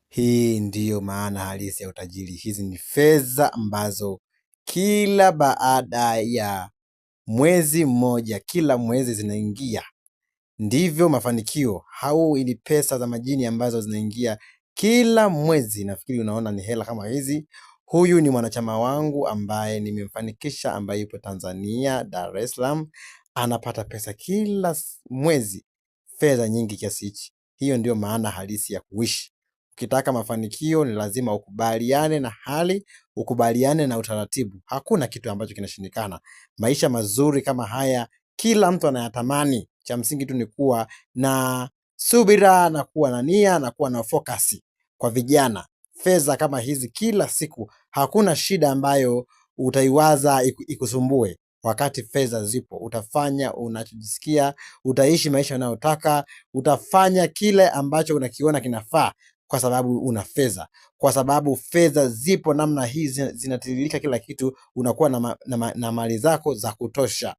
Hii ndiyo maana halisi ya utajiri. Hizi ni fedha ambazo kila baada ya mwezi mmoja, kila mwezi zinaingia. Ndivyo mafanikio au ni pesa za majini ambazo zinaingia kila mwezi. Nafikiri unaona ni hela kama hizi. Huyu ni mwanachama wangu ambaye nimemfanikisha, ambaye yupo Tanzania, Dar es Salaam, anapata pesa kila mwezi, fedha nyingi kiasi hichi. Hiyo ndiyo maana halisi ya kuishi. Ukitaka mafanikio ni lazima ukubaliane na hali, ukubaliane na utaratibu. Hakuna kitu ambacho kinashindikana. Maisha mazuri kama haya kila mtu anayatamani. Cha msingi tu ni kuwa na subira na kuwa na nia na kuwa na focus. Kwa vijana, fedha kama hizi kila siku, hakuna shida ambayo utaiwaza ikusumbue. Wakati fedha zipo, utafanya unachojisikia, utaishi maisha unayotaka, utafanya kile ambacho unakiona kinafaa kwa sababu una fedha, kwa sababu fedha zipo namna hii zinatiririka kila kitu, unakuwa na mali zako za kutosha.